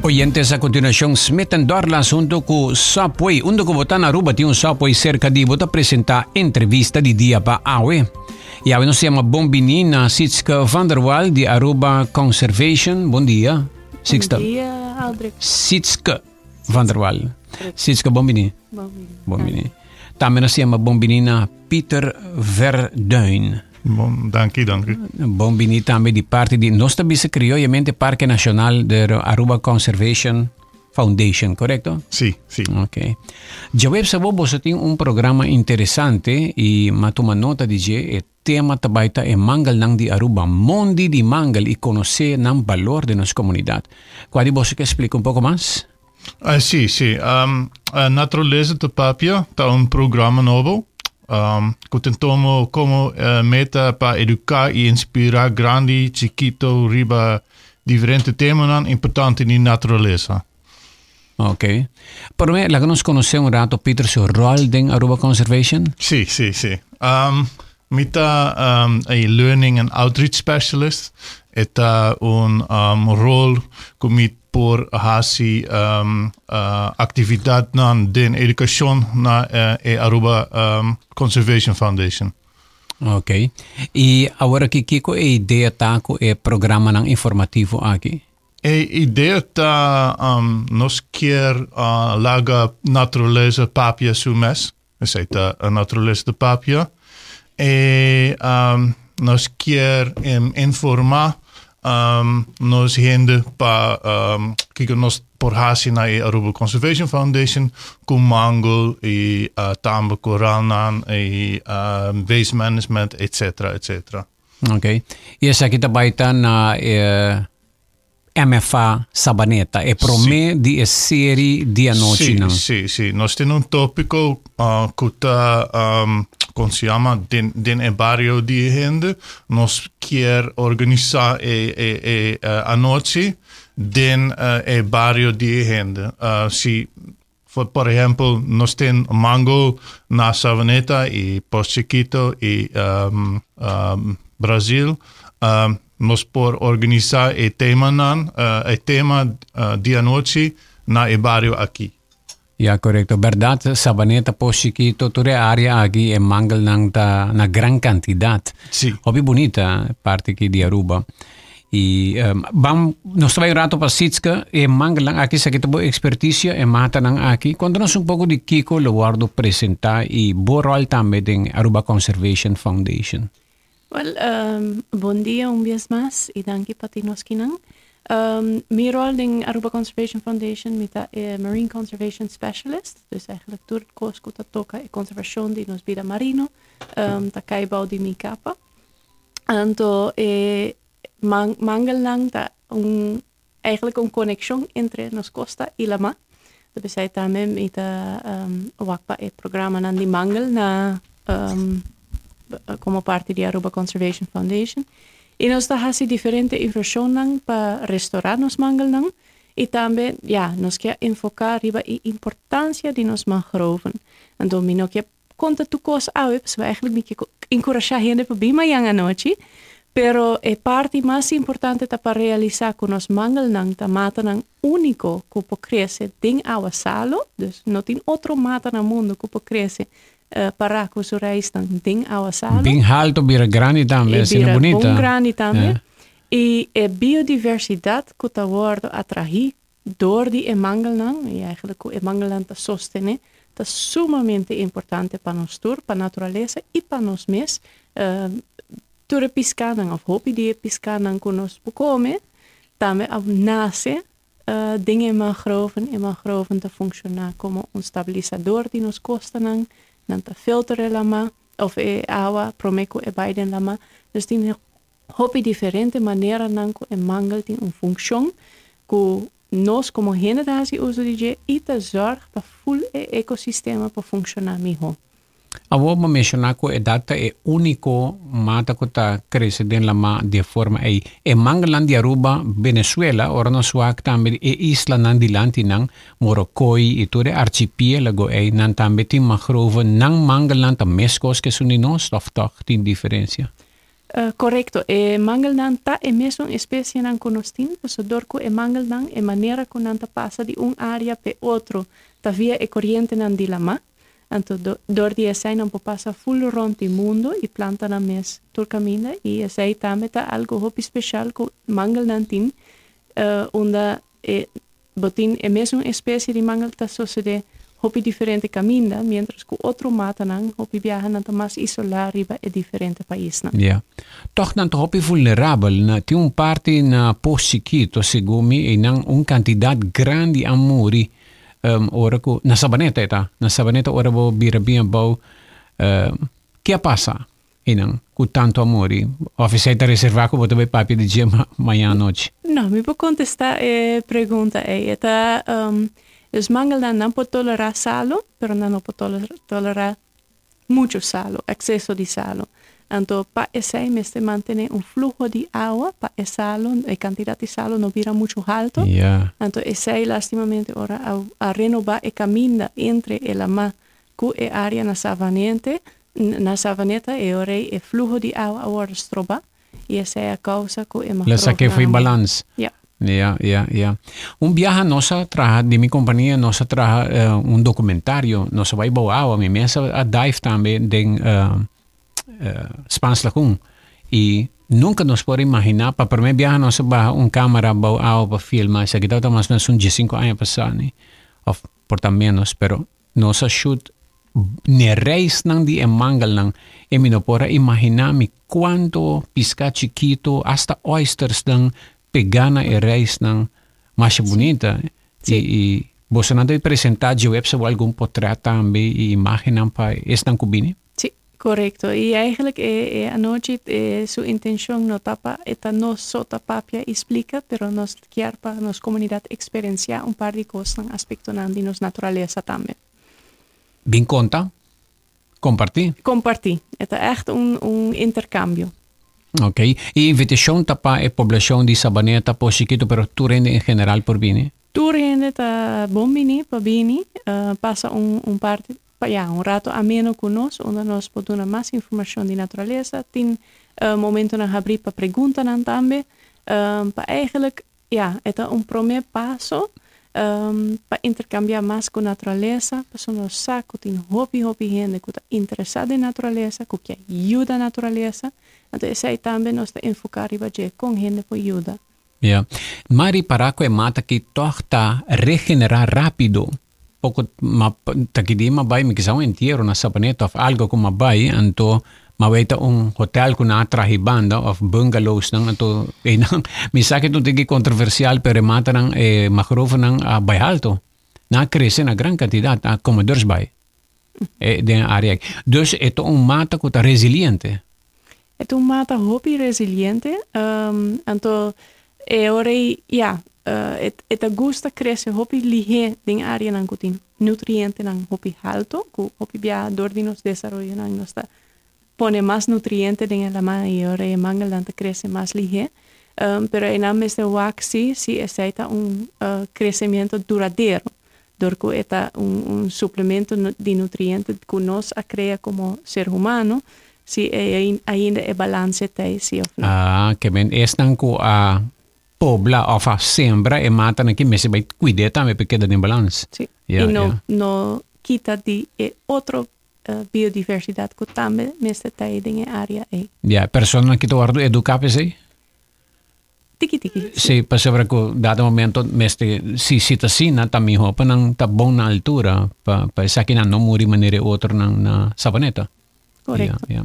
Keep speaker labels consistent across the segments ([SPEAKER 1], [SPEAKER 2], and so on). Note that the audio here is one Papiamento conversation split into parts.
[SPEAKER 1] Oyentes, a continuacion Smith and Dorlas hunto cu Subway. Unda cu bo ta na Aruba tin un Subway cerca di bo ta presenta entrevista di dia pa awe. Y awe nos yama bon bini na Sietske van der Wal di Aruba Conservation. Bon dia, Sietske.
[SPEAKER 2] Bon dia, Aldrich.
[SPEAKER 1] Sietske van der Wal. Sietske, bon bini.
[SPEAKER 2] Bon bini.
[SPEAKER 1] Bon bini. Tambe nos yama bon bini na Pieter Verduin.
[SPEAKER 3] Bon, danki, danki.
[SPEAKER 1] Bon bini tambe di parti di nos ta bisa criollamente Parke Nacional de Aruba Conservation Foundation, correcto?
[SPEAKER 3] Sí, sí.
[SPEAKER 1] Ok. Djaweps abo boso tin un programa interesante y m'a tuma nota di dje, e tema ta bai ta e mangelnan di Aruba, mondi di mangel y conoce nan balor den nos comunidad. Cua di boso ke splica un poco mas?
[SPEAKER 3] Uh, sí, sí. Um, uh, Naturaleza te Papia ta un programa nobo um, ku ten tomo como uh, meta pa educa y inspira grandi, chiquito riba diferente temanan importante di naturaleza.
[SPEAKER 1] Ok. Por me, laga nos conoce un rato Peter su rol den Aruba Conservation.
[SPEAKER 3] Sí, sí, sí. Um, mi ta um, a learning and outreach specialist. E ta un um, rol ku mi por hasi um, uh, actividadnan den educacion na uh, e Aruba um, Conservation Foundation.
[SPEAKER 1] Ok. Y awor aki kiko e idea ta ku e programanan informativo aki?
[SPEAKER 3] E idea ta um, nos kier uh, laga naturaleza papia su mes. Esei ta a naturaleza ta papia. E um, nos kier um, informa um, nos hende pa um, kiko nos por hasi na e Aruba Conservation Foundation ku mangel i uh, tambe koralnan i uh, waste management, etc. etc.
[SPEAKER 1] Ok. Y esaki ta bai ta na eh, MFA Sabaneta, e promé di e seri di anochinan.
[SPEAKER 3] Sí, sí, sí. Nos tin un tópiko uh, ku ta, um, kon se yama, den, den e bario di e hende. Nos kier organisá e, e, e uh, anochi den uh, e bario di e hende. Uh, si, for, por ehempel, nos tin Mango na Savaneta i Pos Chiquito i um, um, Brasil. Um, nos por organisá e temanan, uh, e tema uh, di anochi na e bario aki.
[SPEAKER 1] Ja, korekto. Bèrdat, Sabaneta, Pos Chiquito, tur e área aki e mangelnan ta na gran kantidat.
[SPEAKER 3] Sí.
[SPEAKER 1] Hopi bunita parti aki di Aruba. I um, ban, nos ta bai un rato pa Sietske, e mangelnan aki, esaki ta bo ekspertisia, e matanan aki. Konta nos un poko di kiko lo wòrdu presentá i bo ròl tambe den Aruba Conservation Foundation.
[SPEAKER 2] Wel, um, bon dia un bies mas y danki pa tin nos kinan. Um, mi rol den Aruba Conservation Foundation, mi ta e Marine Conservation Specialist, dus eigenlijk tur cos cu ta toca e conservacion di nos bida marino, um, ta cay bou di mi capa. Anto e man mangelnan ta un eigenlijk un conexion entre nos costa y lama. P'esei tambe mi ta um, wak pa e programanan di mangel na um, como parti di Aruba Conservation Foundation. Y nos ta hasi diferente inversionnan pa restaura nos mangelnan. Y tambe, ja, nos kier enfoca riba e importancia di nos mangroven. Anto mi no kier konta tur kos awe, pasobra eigenlijk mi ke enkurashá hende pa bin mañan anochi, pero e parti mas importante ta pa realisá ku nos mangelnan ta matanan úniko ku por krese den awa salo, dus no tin otro mata na mundu ku por krese pará ku su raisnan den awa salo.
[SPEAKER 1] Bin haltu, bira grandi tambe, asina bunita.
[SPEAKER 2] E bira bon grandi tambe. I e biodiversidat ku ta wòrdu atraí Dor di e mangelnan, i eigenlijk ku e mangelnan ta sostené, ta sumamente importante pa nos tur, pa naturalesa i pa nos mes. Tur e piskanan òf hopi di e piskanan ku nos por kome tambe a nase den e mangroven. E mangroven ta funshoná komo un stabilisador di nos kostanan, nan ta filter e lama òf e awa promé ku e bai den lama. Dus tin Hopi diferente maneranan ku e mangel tin un funkshon ku nos komo hende ta hasi uso di dje i ta zòrg pa ful e ekosistema por funshoná mihó.
[SPEAKER 1] Awor bo menshoná ku edat ta e úniko mata ku ta krese den lamá di e forma ei. E mangelnan di Aruba, Venezuela, ora nos wak tambe e islanan dilanti nan, Morokoi i tur e archipiélago ei, nan tambe tin mangrove. Nan mangelnan ta meskos ku esun di nos òf tòg tin diferensia?
[SPEAKER 2] Korekto. E mangelnan ta e mesun espesienan ku nos tin, pasobra dor ku e mangelnan, e manera ku nan ta pasa di un área p'e otro ta via e korientenan di lamá. Anto dor di esei nan por pasa ful rònt di mundu i planta nan mes tur kaminda i esei tambe ta algu hopi speshal ku mangelnan tin unda e Bo tin e mesun espesie di mangel ta sosodé hopi diferente kaminda, miéntras ku otro matanan hopi biaha nan ta mas isolá riba e diferente paisnan.
[SPEAKER 1] Ya. Tòg nan ta hopi vulnerabel. Na tin un parti na Pos Chikito, segun mi, einan un kantidat grandi a muri ora ku, na Sabaneta e ta, na Sabaneta ora bo bira bien abou, ke a pasa? Einan, ku tantu a muri. Òf esei ta reservá ku bo ta bai papia di dje mañan anochi?
[SPEAKER 2] No, mi por kontestá e pregunta ei. E ta, dus mangelnan nan por tolerá salu, pero nan no por tolerá muchu salu, ekseso di salu. Anto pa esei mester mantené un fluho di awa pa e salu, e kantidat di salu no bira muchu haltu. Anto esei lastimamente ora a renobá e kaminda entre e lamá ku e área na Savanente, Na Savaneta e ora ei e fluho di awa a wòrdu strobá i esei a kousa ku e
[SPEAKER 1] La saké
[SPEAKER 2] mangrovenan
[SPEAKER 1] fo'i
[SPEAKER 2] a muri.
[SPEAKER 1] balans.
[SPEAKER 2] Ja.
[SPEAKER 1] Ja, ja, ja. Un biaha nos a traha, di mi kompania nos a traha un dokumentario, nos a bai bou awa, mi mes a dive tambe den Spaans Lagoon i nunka nos por imaginá, pa promé biaha nos a baha un kamera bou awa pa filma, esaki tabata mas o menos un diesinku aña pasá, òf por ta ménos, pero Nos a shoot n'e reisnan di e mangelnan e mi no por a imaginá mi kuantu piská chikitu, asta oystersnan pegá na e reisnan. Masha bunita. I i bosonan ta presentá dje website algun potrèt tambe i imágennan pa esnan ku bini?
[SPEAKER 2] Sí, korekto. I eigenlijk e e anochi e su intenshon no ta pa e ta nos so ta papia i splika, pero nos Kier pa nos komunidat eksperensiá un par di kosnan, aspektonan di nos naturalesa tambe.
[SPEAKER 1] Bin konta, kompartí.
[SPEAKER 2] Kompartí. E ta ègt un un interkambio.
[SPEAKER 1] Ok. E invitashon ta pa e poblashon di Sabaneta, Pos Chikitu, pero tur hende en general por bini?
[SPEAKER 2] Tur hende ta bon bini pa bini pasa un un parti, ya, un rato ameno ku nos, unda nos por duna mas informashon di naturalesa. Tin momentonan habrí pa preguntanan tambe. Pa eigenlijk, ja, e ta un promé paso pa interkambiá mas ku naturalesa, pasobra nos sa ku tin hopi hopi hende ku ta interesá den naturalesa, ku ke yuda naturalesa, anto esei tambe nos ta enfoká riba dje, kon hende por yuda.
[SPEAKER 1] Ja. Ma ripará ku e mata aki tòg ta regenerá rápido. Poko ma ta ki dia m'a bai, mi kisa un entiero na Sabaneta of algo ku m'a bai, anto m'a wei ta un hotel ku nan a traha banda of bungalowsnan, anto einan mi sa ke ta un tiki kontroversial pero e matanan e mangrovenan a bai halto. Nan a krese na gran kantidat, a komedors bai den e área aki. Dus e ta un mata ku ta resiliente.
[SPEAKER 2] E ta un mata hopi resiliente, anto e ora ei, ya, e ta gusta krese hopi lihé den áreanan ku tin nutrientenan hopi halto, ku hopi biaha dor di nos desaroyonan nos ta pone mas nutriente den e laman i e ora ei e mangelnan ta krese mas lihé. Pero einan mester wak si si esei ta un kresemiento duradero, dor ku e ta un suplemento di nutriente ku nos a krea komo ser humano, si e ainda e balanse ta ei si of no.
[SPEAKER 1] Ah, ke men esnan ku a pobla of a sembra e matanan aki mester bai kuid'é tambe pa e keda den balans.
[SPEAKER 2] Si, i no no kita di e otro biodiversidat ku tambe mester ta ei den e área ei.
[SPEAKER 1] Ya, personanan ki ta wòrdu eduká p'esei?
[SPEAKER 2] Tiki tiki.
[SPEAKER 1] Sí, pasobra ku dado momento mester si si ta asina ta mihó pa nan ta bon na altura pa pa esakinan no muri manera e otronan na Sabaneta.
[SPEAKER 2] Korekto.
[SPEAKER 1] Ya, ya.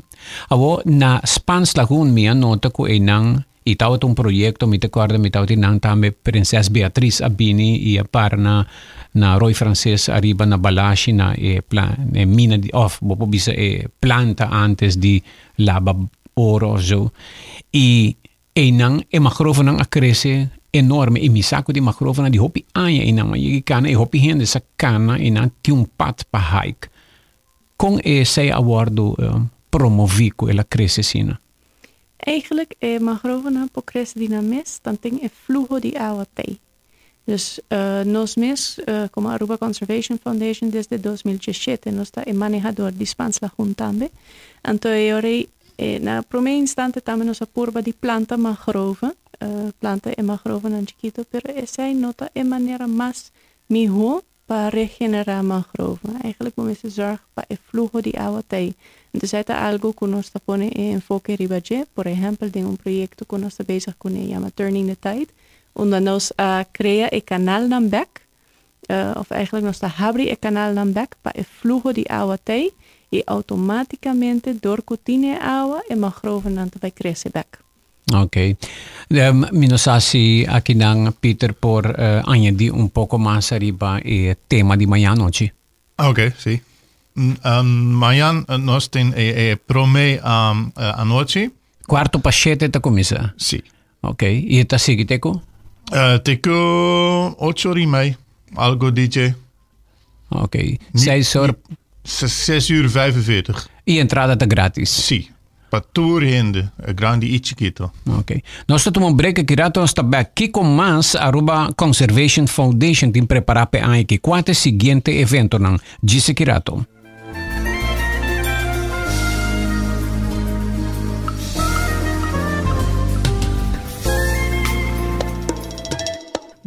[SPEAKER 1] Awor na Spaans Lagoon mi a nota ku einan i tabata un proyekto mi ta kòrda mi tabatin nan tambe Prinses Beatriz a bini i a para na na Rooi Frances ariba na Balashi na e pla e mina di òf bo por bisa e planta antes di laba oro òf zo i Einan e mangrovenan a krese enorme i mi sa ku di mangrovenan di hopi aña einan a yega kana i hopi hende sa kana einan tin un pad pa hike. Kon esei a wòrdu promoví ku el a krese asina?
[SPEAKER 2] Eigenlijk e mangrovenan por krese di nan mes tanten e fluho di awa t'ei. Dus nos mes komo Aruba Conservation Foundation desde 2017 nos ta e manehador di Spaans Lagoen tambe. Anto e ora ei. E na prome instante tambe nos a purba di planta mangrove, planta e mangrovenan chikito, pero esei no ta e manera mas mihó pa regenerá mangrove. Eigenlijk bo mester zòrg pa e fluho di awa ta ei. Entonces esei ta algu ku nos ta pone e enfoke riba dje, por ehèmpel den un proyekto ku nos ta bezig kuné yama Turning the Tide, unda nos a krea e kanalnan bèk, òf eigenlijk nos ta habri e kanalnan bèk pa e fluho di awa ta ei i outomátikamente dor ku tin e awa e mangrovenan ta bai krese bèk.
[SPEAKER 1] Ok. Mi no sa si akinan Peter por añadí un poko mas ariba e tema di mañan anochi.
[SPEAKER 3] Ok, si. Mañan nos tin e promé anochi.
[SPEAKER 1] Kuarto pa shete ta kuminsá?
[SPEAKER 3] Si.
[SPEAKER 1] Ok. I e ta sigui te ku?
[SPEAKER 3] Te ku ocho or i mei, algo di dje.
[SPEAKER 1] Ok. Seis or.
[SPEAKER 3] Ses uur 45.
[SPEAKER 1] I entrada ta gratis?
[SPEAKER 3] Si. Pa tur hende, grandi i chikito.
[SPEAKER 1] Ok. Nos ta tuma un break aki rato, nos ta bek. Kiko mas Aruba Conservation Foundation tin prepara p'e aña aki? Kua ta e siguiente eventonan? Djis aki rato.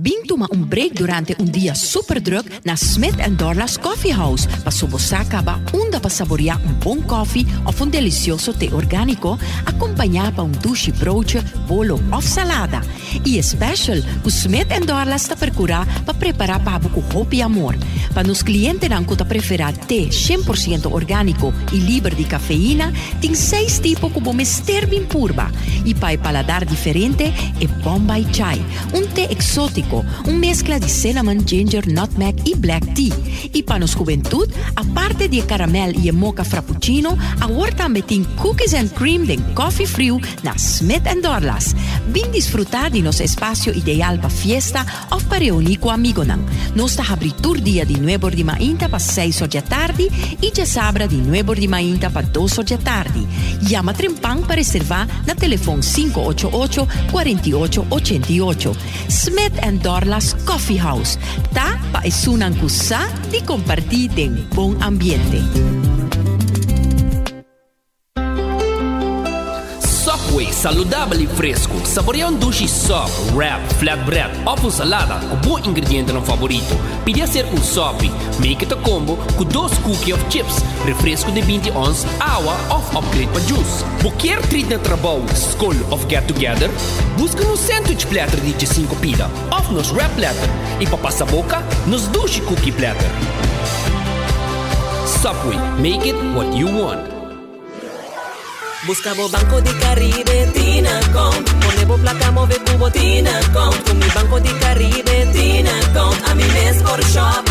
[SPEAKER 4] Bin tuma un break durante un dia super druk na Smith and Dorlas Coffee House paso bo sa caba unda pa saborea un bon koffie of un delicioso te organico acompaña pa un dushi broodje, bolo of salada. Y e special cu Smith and Dorlas ta percura pa prepara pa bo cu hopi amor. Pa nos clientenan cu ta prefera te 100% organico y liber di cafeína, tin seis tipo cu bo mester bin purba. Y pa e paladar diferente, e Bombay Chai. Un te exótico, un mezcla di cinnamon, ginger, nutmeg y black tea. Y pa nos hubentud, aparte di e caramel y e mocha frappuccino, awor tambe tin cookies and cream den coffee friu na Smith and Dorlas. Bin disfruta di nos espacio ideal pa fiesta of pa reuni cu amigonan. Nos ta habri tur dia di nuebor di mainta pa seis or djatardi y djasabra di nuebor di mainta pa dos or djatardi. Yama trempan pa reserva na telefon 588 48 88. Smith and Dorlas Coffee House ta pa esunnan ku sa di kompartí den bon ambiente.
[SPEAKER 5] Subway, saludabel y fresco. Saborea un dushi sub, wrap, flatbread of un salada cu bo ingredientenan favorito. Pidi hacer un sopi. Make it a combo cu dos cookie of chips, refresco di 20 ons, awa of upgrade pa juice. Bo kier treat na trabou, skol of get together? Buska nos sandwich platter di djesinco pida of nos wrap platter y pa pasa boca, nos dushi cookie platter. Subway, make it what you want.
[SPEAKER 6] Busca bo Banco di Caribe Tinacom Pone bo placa move cu bo Tinacom Cu mi Banco di Caribe Tinacom Ami mes por shop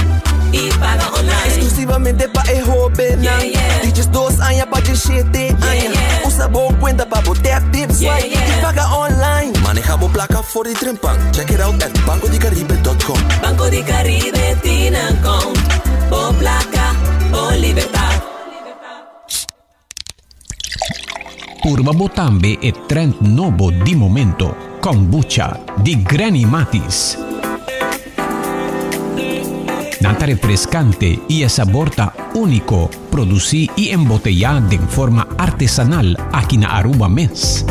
[SPEAKER 6] y paga online.
[SPEAKER 7] Exclusivamente pa e hobennan.
[SPEAKER 6] Yeah, yeah.
[SPEAKER 7] Di 12 aña pa 17 aña.
[SPEAKER 6] Yeah, yeah.
[SPEAKER 7] Usa bo cuenta pa bo tap, tip, swipe
[SPEAKER 6] Yeah, yeah.
[SPEAKER 7] y paga online.
[SPEAKER 8] Maneja bo placa for di trempan. Check it out at bancodicaribe.com.
[SPEAKER 6] Banco di Caribe Tinacom Bo placa, bo libertad.
[SPEAKER 1] Purba bo tambe e trend nobo di momento, Kombucha di Granny Matis. Nan ta refrescante y e sabor ta unico, produci y embotella den forma artesanal aki na Aruba mes.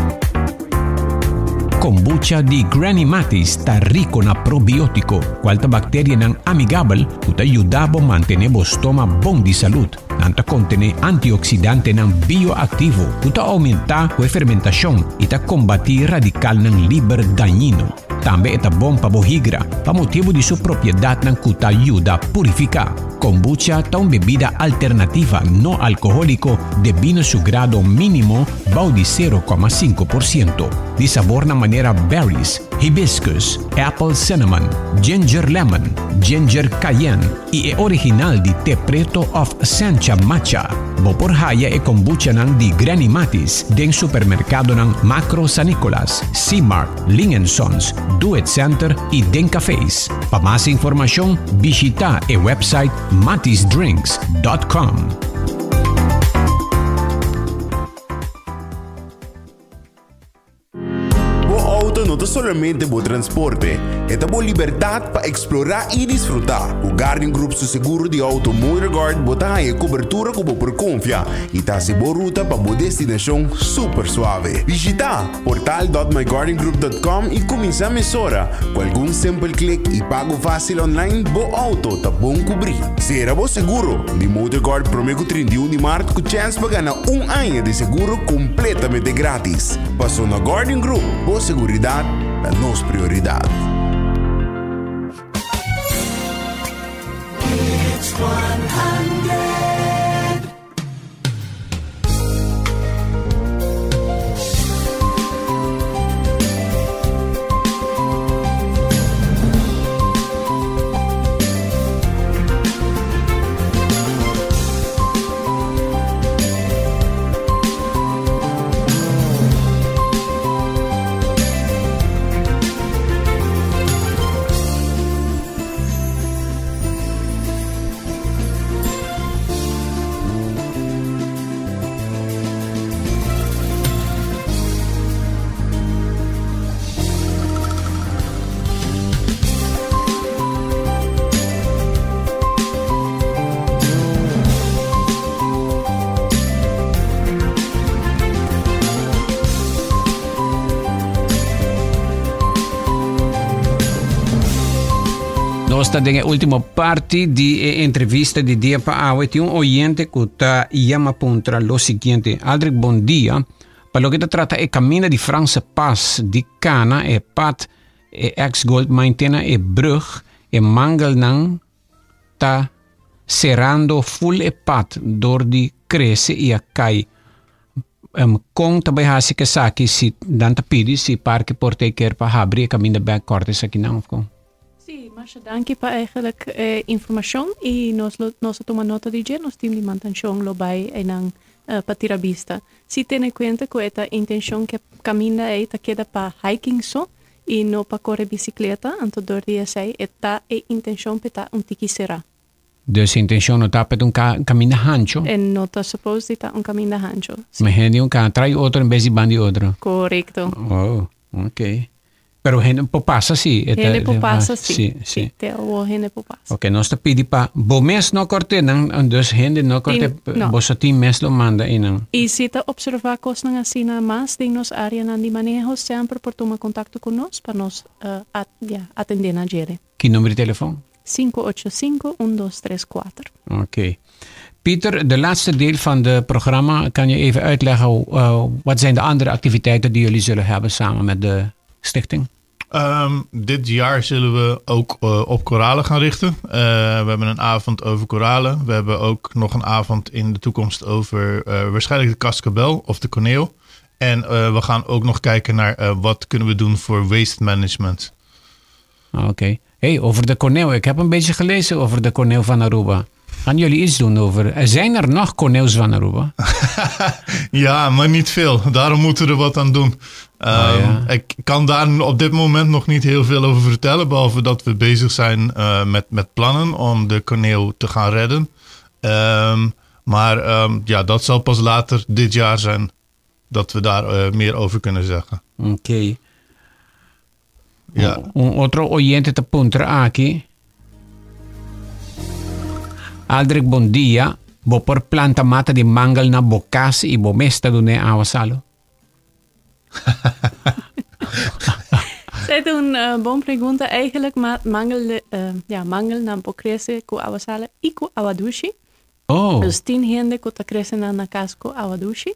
[SPEAKER 1] Kombucha di Granny Matis ta rico na probiotico, cual ta bacterianan amigabel cu ta yuda bo mantene bo stoma bon di salud. Nan ta kontené antioksidantenan bioaktivo ku ta oumentá ku e fermentashon i ta kombatí radikalnan liber dañino. Tambe e ta bon pa bo higra pa motibu di su propiedatnan ku ta yuda purifiká. Kombucha ta un bebida alternativa no alkohóliko debí na su grado mínimo bou di 0,5%, di sabornan manera berries, hibiscus, apple cinnamon, ginger lemon, ginger cayenne i e original di te preto of sencha matcha. Bo por haya e kombuchanan di Granny Matis den supermerkadonan Makro San Nicolas, C-Mart, Ling and Sons, Do It Center i den cafés. Pa mas informashon bishita e website matisdrinks.com.
[SPEAKER 9] Bo auto no. no ta solamente bo transporte, e ta bo libertad pa explora y disfruta. Cu Guardian Group su seguro di auto MotorGuard bo ta haya cobertura cu bo por confia y ta haci bo ruta pa bo destinacion super suave. Bishita portal.myguardiangroup.com y cuminsa mesora. Cu algun simpel click y pago facil online bo auto ta bon cubri. Cera bo seguro di MotorGuard prome cu 31 di maart cu chens pa gana un aña di seguro completamente gratis. Paso na Guardian Group, bo seguridad ta nos prioridad.
[SPEAKER 1] Nos ta den e último parti di e entrevista di dia pa awe. Tin un oyente ku ta yama puntra lo siguiente. Aldrich, bon dia. Pa loke ta trata e kaminda di Franse Pas di Kana, e pad, e ex gold mine te na e brug, e mangelnan ta serando full e pad door di crece y a cay. Um, con ta bay haci cu esaki si dan ta pidi si parke por take care pa habri e caminda bek corta esakinan of con?
[SPEAKER 2] Sí, masha danki pa eigenlijk e informacion y nos lo nos a tuma nota di dje, nos team di mantencion lo bay eynan pa tira bista. Si tene cuenta cu e ta intencion cu e caminda ey ta keda pa hiking so y no pa core bicicleta, anto door di esey e ta e intencion p'e ta un tiki cera.
[SPEAKER 1] Dus e intencion no ta p'e ta un caminda hancho.
[SPEAKER 2] E no ta suppose di ta un caminda hancho,
[SPEAKER 1] si. Ma hende un cana tras di otro en bes di banda di otro.
[SPEAKER 2] Corecto.
[SPEAKER 1] Oh, ok. Pero hende por pasa si.
[SPEAKER 2] Hende por pasa si. Si, si. Te awor hende por pasa.
[SPEAKER 1] Ok, nos ta pidi pa bo mes no corte nan, dus hende no corte, no. Boso team mes lo manda einan.
[SPEAKER 2] Y si ta observa cosnan asina mas den nos areanan di maneho, semper por tuma contacto cu nos pa nos ja, atende na djere.
[SPEAKER 1] Ki numero di telefon?
[SPEAKER 2] 585 1234.
[SPEAKER 1] Ok. Pieter, de laatste deel van het programma, kan je even uitleggen wat zijn de andere activiteiten die jullie zullen hebben samen met de stichting?
[SPEAKER 3] Dit jaar zullen we ook op koralen gaan richten. We hebben een avond over koralen. We hebben ook nog een avond in de toekomst over waarschijnlijk de cascabel of de koneel. En we gaan ook nog kijken naar wat kunnen we doen voor waste management.
[SPEAKER 1] Oké. Okay. Hey, over de koneel. Ik heb een beetje gelezen over de koneel van Aruba. Gaan jullie iets doen over... Zijn er nog koneels van Aruba?
[SPEAKER 3] Ja, maar niet veel. Daarom moeten we er wat aan doen. Oh, ja. Ik kan daar op dit moment nog niet heel veel over vertellen. Behalve dat we bezig zijn met plannen om de koneel te gaan redden. Maar ja, dat zal pas later dit jaar zijn dat we daar meer over kunnen zeggen.
[SPEAKER 1] Oké. Okay. Ja. Un otro oyente te puntra aki. Aldrich, bon dia. Bo por planta mata di mangel na bo cas y bo mes ta dun'é awa salo?
[SPEAKER 2] Esei ta un bon pregunta. Eigenlijk mangel, ja, mangel nan por crece cu awa salo y cu awa dushi.
[SPEAKER 1] Oh.
[SPEAKER 2] Dus tin hende ku ta krese nan na kas ku awa dushi.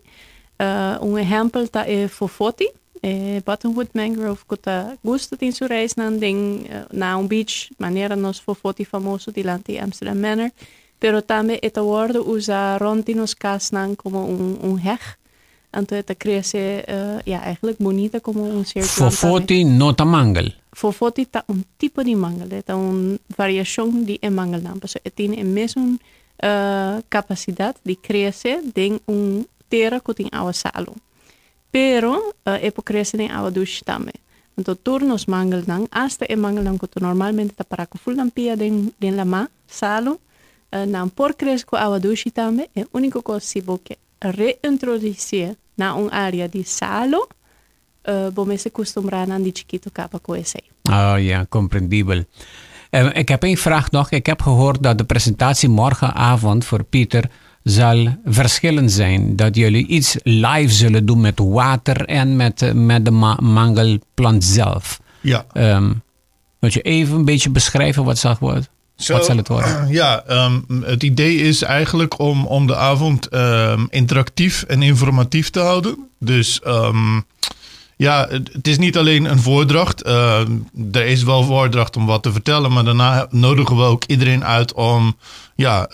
[SPEAKER 2] Un ehèmpel ta e fofoti, e buttonwood mangrove ku ta gusta tin su reisnan den na un beach, manera nos fofoti famoso dilanti Amsterdam Manor. Pero tambe e ta wòrdu usá rònt di nos kasnan komo un un heg. Anto e ta krese, ja, eigenlijk bunita komo un sierplant
[SPEAKER 1] tambe. Fofoti no ta mangel?
[SPEAKER 2] Fofoti ta un tipo di mangel, e ta un variashon di e mangelnan, pasobra e tin e mesun kapasidat di krese den un tera ku tin awa salu. Pero e por krese den awa dushi tambe. Anto tur nos mangelnan, asta e mangelnan ku ta normalmente ta para ku ful nan pia den den lamá salu, nan por krese ku awa dushi tambe. E úniko kos si bo ke reintrodusié na un área di salu, Bo mester kustumbrá nan di chikitu kaba ku esei.
[SPEAKER 1] Oh ja, comprendibel. Ik heb één vraag nog. Ik heb gehoord dat de presentatie morgenavond voor Pieter zal verschillend zijn. Dat jullie iets live zullen doen met water en met de mangelplant zelf.
[SPEAKER 3] Ja.
[SPEAKER 1] Wilt je even een beetje beschrijven wat zal worden? Wat zal het worden?
[SPEAKER 3] Ja, het idee is eigenlijk om de avond interactief en informatief te houden. Dus ja, het is niet alleen een voordracht. Er is wel voordracht om wat te vertellen, maar daarna nodigen we ook iedereen uit om, ja,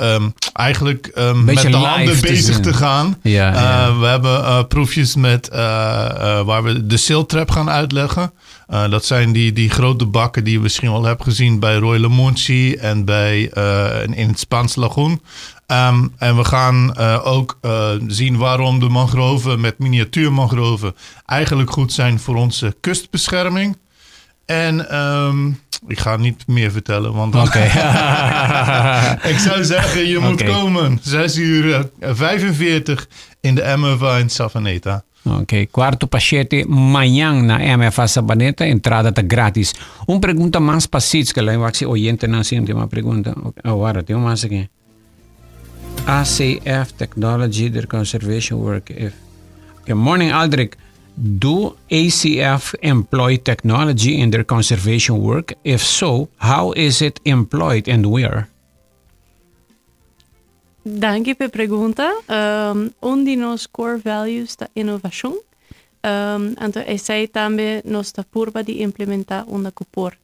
[SPEAKER 3] eigenlijk met de handen bezig te gaan. We hebben proefjes met, waar we de silt trap gaan uitleggen. Dat zijn die grote bakken die je misschien wel hebt gezien bij Rooi Lamontsi en in het Spaans Lagoen. En we gaan ook zien waarom de mangroven met miniatuurmangroven eigenlijk goed zijn voor onze kustbescherming. En ik ga niet meer vertellen, want dan ik zou zeggen, je moet komen. 6 uur 45 in de MFA in Savaneta.
[SPEAKER 1] Ok, kuartu pa shete mañan na MFA Sabaneta, entrada ta gratis. Un pregunta mas pa Sietske, laga wak si oyentenan tin un pregunta. Oh, warda, tin un mas aki. ACF Technology, their conservation work. If Okay, morning, Aldrich. Do ACF employ technology in their conservation work? If so, how is it employed and where?
[SPEAKER 2] Danki pa e pregunta. Un di nos core values ta inovashon. Anto esei tambe nos ta purba di implementá unda ku por.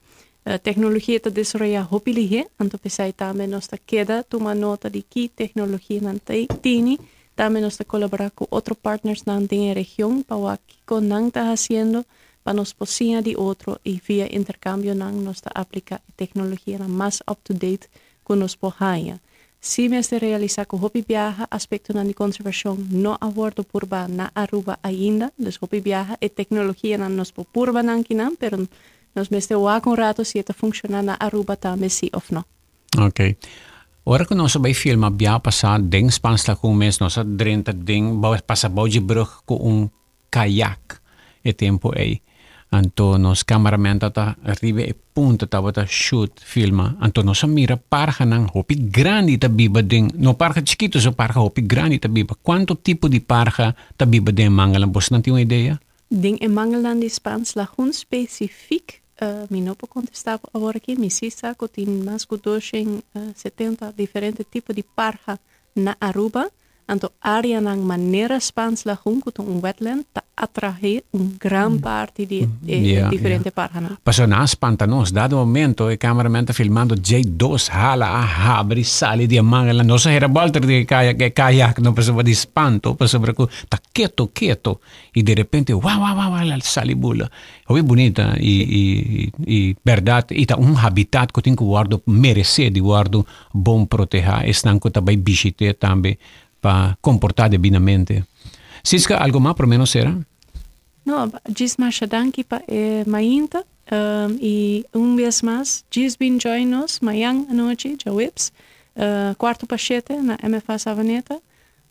[SPEAKER 2] Teknologia ta desaroyá hopi lihé, anto p'esei tambe nos ta keda tuma nota di ki teknologianan tini. Tambe nos ta kolaborá ku otro partnersnan den e region pa wak kiko nan ta hasiendo pa nos por siña di otro i via interkambionan nos ta apliká e teknologianan mas up to date ku nos por haña. Si mester realisá ku hopi biaha aspektonan di konservashon no a wòrdu purbá na Aruba ainda, dus hopi biaha e teknologianan nos por purba nan kinan, pero nos mester wak un rato si e ta funshoná na Aruba tambe si òf no.
[SPEAKER 1] Ok. Ora ku nos a bai filma bia pasá den Spaans Lagoen mes nos a drenta den pasa bou dje brug ku un kayak e tempu ei. Anto nos cameraman tabata riba e punta tabata shoot, filma. Anto nos a mira parhanan hopi grandi ta biba den, no parha chikitu so parha hopi grandi ta biba. Kuantu tipo di parha ta biba den e mangelnan? Bosnan tin un idea?
[SPEAKER 2] Den e mangelnan di Spaans Lagoen specifiek mi no por contesta bo awor aki. Mi si sa cu tin mas cu 270 diferente tipo di parha na Aruba. Anto áreanan manera Spaans Lagoen ku ta un wetland ta atraé un gran parti di e diferente parhanan.
[SPEAKER 1] Pasobra nan a spanta nos. Dado momento e cameraman ta filmando djei dos hala a habri sali di e mangelnan. Nos a hera bolter di e kayak no pasobra di spanto pasobra ku ta keto keto i derepente wa wa wa wa sali bula. Hopi bunita i i i bèrdat i ta un habitat ku tin ku wòrdu meresé di wòrdu bon protehá esnan ku ta bai bishit'é tambe pa komportá debidamente. Siska, algu mas promé nos sera?
[SPEAKER 2] No, djis masha danki pa e mainta i un bes mas djis bin join nos mañan anochi djaweps kuarto pa shete na MFA Savaneta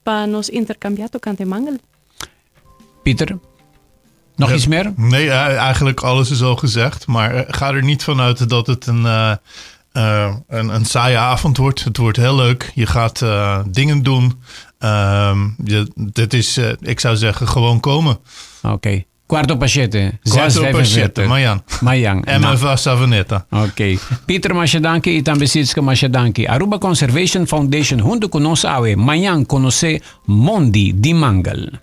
[SPEAKER 2] pa nos interkambiá tokante mangel.
[SPEAKER 1] Pieter, nog iets meer?
[SPEAKER 3] Nee, eigenlijk alles is al gezegd. Maar ga er niet vanuit dat het een saaie avond wordt. Het wordt heel leuk. Je gaat dingen doen. Dit is, ik zou zeggen, gewoon komen.
[SPEAKER 1] Oké. Okay. Kuarto pa shete.
[SPEAKER 3] Kuarto pa shete, mañan.
[SPEAKER 1] Mañan.
[SPEAKER 3] MFA Savaneta.
[SPEAKER 1] Ok. Pieter, masha danki i tambe Sietske, masha danki. Aruba Conservation Foundation hunto ku nos awe mañan konosé Mondi di Mangel.